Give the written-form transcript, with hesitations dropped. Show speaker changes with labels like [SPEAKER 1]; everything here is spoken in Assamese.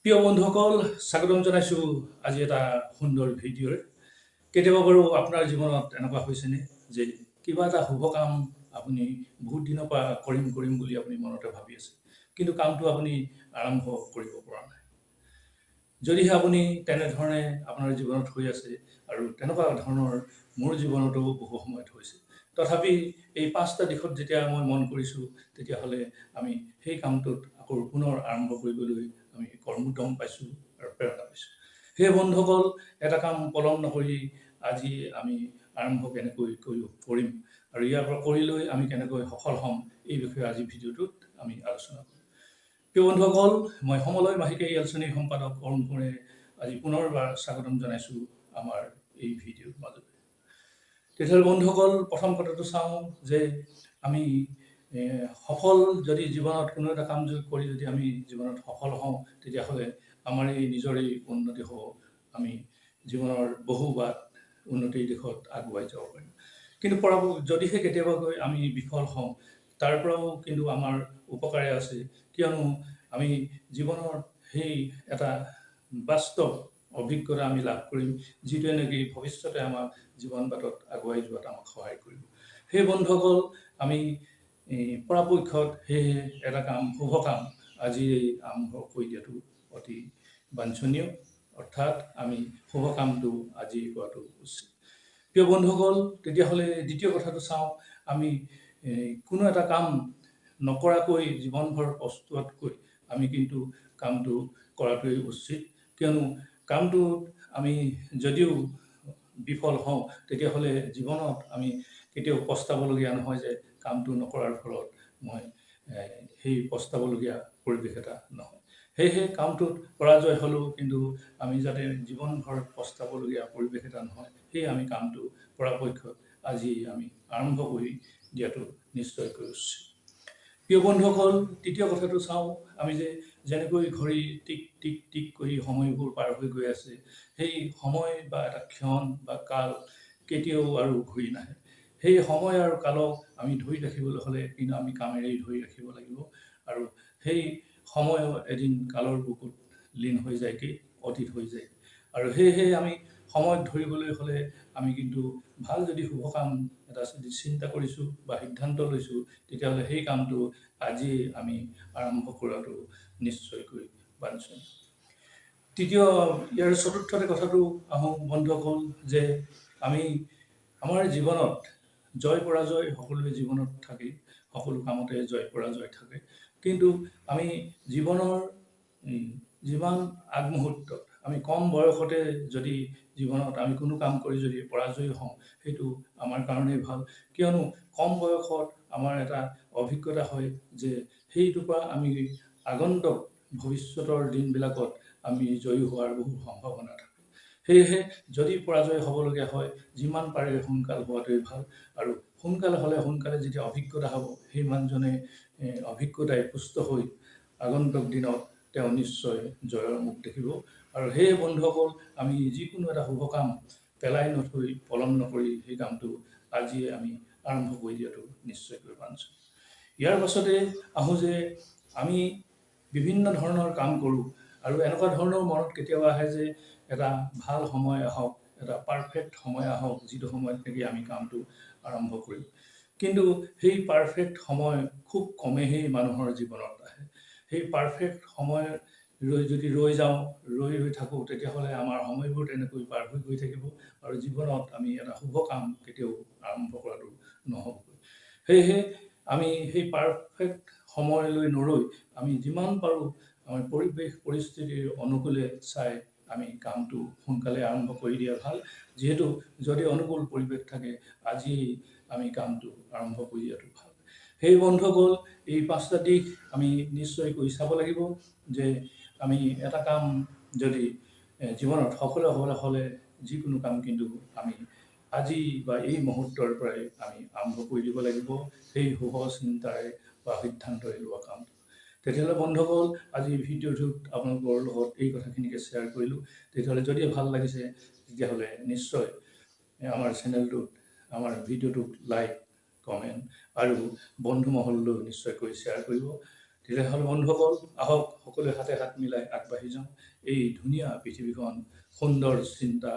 [SPEAKER 1] প্ৰিয় বন্ধুসকল, স্বাগতম জনাইছোঁ আজি এটা সুন্দৰ ভিডিঅ'ৰ। কেতিয়াবা বাৰু আপোনাৰ জীৱনত এনেকুৱা হৈছেনে যে কিবা এটা শুভ কাম আপুনি বহুত দিনৰ পৰা কৰিম কৰিম বুলি আপুনি মনতে ভাবি আছে, কিন্তু কামটো আপুনি আৰম্ভ কৰিব পৰা নাই? যদিহে আপুনি তেনেধৰণে আপোনাৰ জীৱনত হৈ আছে, আৰু তেনেকুৱা ধৰণৰ মোৰ জীৱনতো বহু সময়ত হৈছে, তথাপি এই পাঁচটা দিশত যেতিয়া মই মন কৰিছোঁ, তেতিয়াহ'লে আমি সেই কামটোত আকৌ পুনৰ আৰম্ভ কৰিবলৈ আমি কৰ্মোদ্যম পাইছোঁ আৰু প্ৰেৰণা পাইছোঁ। সেয়ে বন্ধুসকল, এটা কাম পলম নকৰি আজি আমি আৰম্ভ কেনেকৈ কৰিম আৰু ইয়াৰ পৰা কৰি লৈ আমি কেনেকৈ সফল হ'ম, এই বিষয়ে আজি ভিডিঅ'টোত আমি আলোচনা কৰিম। প্ৰিয় বন্ধুসকল, মই সমলয় মাহিলী এই আলোচনীৰ সম্পাদক অৰুণ কোঁৱৰে আজি পুনৰবাৰ স্বাগতম জনাইছোঁ আমাৰ এই ভিডিঅ'ৰ মাজত। তেতিয়াহ'লে বন্ধুসকল, প্ৰথম কথাটো চাওঁ যে আমি সফল যদি জীৱনত কোনো এটা কাম কৰি যদি আমি জীৱনত সফল হওঁ, তেতিয়াহ'লে আমাৰ এই নিজৰেই উন্নতি হ'ব। আমি জীৱনৰ বহু বাট উন্নতিৰ দিশত আগুৱাই যাব পাৰিম। কিন্তু যদিহে কেতিয়াবাকৈ আমি বিফল হওঁ, তাৰ পৰাও কিন্তু আমাৰ উপকাৰে আছে। কিয়নো আমি জীৱনৰ সেই এটা বাস্তৱ অভিজ্ঞতা আমি লাভ কৰিম, যিটোৱে নেকি ভৱিষ্যতে আমাক জীৱন বাটত আগুৱাই যোৱাত আমাক সহায় কৰিব। সেই বন্ধুসকল, আমি এই পৰাপক্ষত সেয়েহে এটা কাম, শুভ কাম আজি আৰম্ভ কৰি দিয়াটো অতি বাঞ্ছনীয়, অৰ্থাৎ আমি শুভ কামটো আজি কৰাটো উচিত। প্ৰিয় বন্ধুসকল, তেতিয়াহ'লে দ্বিতীয় কথাটো চাওঁ। আমি কোনো এটা কাম নকৰাকৈ জীৱনভৰ পস্তোৱাতকৈ আমি কিন্তু কামটো কৰাটোৱেই উচিত। কিয়নো কামটোত আমি যদিও বিফল হওঁ, তেতিয়াহ'লে জীৱনত আমি কেতিয়াও পস্তাবলগীয়া নহয় যে কামটো নকৰাৰ ফলত মই সেই পস্তাবলগীয়া পৰিৱেশ এটা নহয়। সেয়েহে কামটোত পৰাজয় হ'লেও কিন্তু আমি যাতে জীৱনভৰ পস্তাবলগীয়া পৰিৱেশ এটা নহয়, সেয়ে আমি কামটো পৰাপক্ষত আজি আমি আৰম্ভ কৰি দিয়াটো নিশ্চয়কৈ উচিত। প্ৰিয় বন্ধুসকল, তৃতীয় কথাটো চাওঁ আমি যে যেনেকৈ ঘড়ী টিক টিক টিক কৰি সময়বোৰ পাৰ হৈ গৈ আছে, সেই সময় বা এটা ক্ষণ বা কাল কেতিয়াও আৰু ঘূৰি নাহে। সেই সময় আৰু কালক আমি ধৰি ৰাখিবলৈ হ'লে কিন্তু আমি কামেৰেই ধৰি ৰাখিব লাগিব। আৰু সেই সময়ো এদিন কালৰ বুকুত লীন হৈ যায়গৈ, অতীত হৈ যায়। আৰু সেয়েহে আমি সময়ক ধৰিবলৈ হ'লে আমি কিন্তু ভাল যদি শুভ কাম এটা যদি চিন্তা কৰিছোঁ বা সিদ্ধান্ত লৈছোঁ, তেতিয়াহ'লে সেই কামটো আজিয়েই আমি আৰম্ভ কৰাটো নিশ্চয়কৈ বাঞ্ছনীয়। ইয়াৰ চতুৰ্থতে কথাটো আহোঁ বন্ধুসকল, যে আমি আমাৰ জীৱনত জয় পৰাজয় সকলোৰে জীৱনত থাকেই, সকলো কামতে জয় পৰাজয় থাকে। কিন্তু আমি জীৱনৰ যিমান আগমুহূৰ্তত আমি কম বয়সতে যদি জীৱনত আমি কোনো কাম কৰি যদি পৰাজয়ী হওঁ, সেইটো আমাৰ কাৰণেই ভাল। কিয়নো কম বয়সত আমাৰ এটা অভিজ্ঞতা হয় যে সেইটোৰ পৰা আমি আগন্তুক ভৱিষ্যতৰ দিনবিলাকত আমি জয়ী হোৱাৰ বহু সম্ভাৱনা থাকে। সেয়েহে যদি পৰাজয় হ'বলগীয়া হয়, যিমান পাৰে সোনকাল হোৱাটোৱেই ভাল। আৰু সোনকালে হ'লে সোনকালে যেতিয়া অভিজ্ঞতা হ'ব, সেই মানুহজনে অভিজ্ঞতাই পুষ্ট হৈ আগন্তুক দিনত তেওঁ নিশ্চয় জয়ৰ মুখ দেখিব। আৰু সেয়ে বন্ধুসকল, আমি যিকোনো এটা শুভ কাম পেলাই নথৈ, পলম নকৰি সেই কামটো আজিয়ে আমি আৰম্ভ কৰি দিয়াটো নিশ্চয়কৈ বাঞ্ছনীয়। ইয়াৰ পাছতে আহোঁ যে আমি বিভিন্ন ধৰণৰ কাম কৰোঁ আৰু এনেকুৱা ধৰণৰ মনত কেতিয়াবা আহে যে এটা ভাল সময় আহক, এটা পাৰফেক্ট সময় আহক, যিটো সময়ত নেকি আমি কামটো আৰম্ভ কৰিম। কিন্তু সেই পাৰফেক্ট সময় খুব কমেইহে মানুহৰ জীৱনত আহে। সেই পাৰফেক্ট সময় ৰৈ যদি ৰৈ যাওঁ, ৰৈ ৰৈ থাকোঁ, তেতিয়াহ'লে আমাৰ সময়বোৰ তেনেকৈ পাৰ হৈ গৈ থাকিব আৰু জীৱনত আমি এটা শুভ কাম কেতিয়াও আৰম্ভ কৰাটো নহ'বগৈ। সেয়েহে আমি সেই পাৰফেক্ট সময়লৈ নৰৈ আমি যিমান পাৰোঁ আমাৰ পৰিৱেশ পৰিস্থিতিৰ অনুকূলে চাই আমি কামটো সোনকালে আৰম্ভ কৰি দিয়া ভাল। যিহেতু যদি অনুকূল পৰিৱেশ থাকে, আজি আমি কামটো আৰম্ভ কৰি দিয়াটো ভাল। সেই বন্ধুসকল, এই পাঁচটা দিশ আমি নিশ্চয়কৈ চাব লাগিব যে আমি এটা কাম যদি জীৱনত সফল হ'বলৈ হ'লে যিকোনো কাম কিন্তু আমি আজি বা এই মুহূৰ্তৰ পৰাই আমি আৰম্ভ কৰি দিব লাগিব, সেই শুভ চিন্তাৰে বা সিদ্ধান্তৰে লোৱা কামটো। তেতিয়াহ'লে বন্ধুসকল, আজি ভিডিঅ'টোত আপোনালোকৰ লগত এই কথাখিনিকে শ্বেয়াৰ কৰিলোঁ। তেতিয়াহ'লে যদি ভাল লাগিছে, তেতিয়াহ'লে নিশ্চয় আমাৰ চেনেলটোত আমাৰ ভিডিঅ'টোক লাইক, কমেণ্ট আৰু বন্ধু মহললৈ নিশ্চয়কৈ শ্বেয়াৰ কৰিব। তেতিয়াহ'লে বন্ধুসকল, আহক সকলোৱে হাতে হাত মিলাই আগবাঢ়ি যাওঁ, এই ধুনীয়া পৃথিৱীখন সুন্দৰ চিন্তা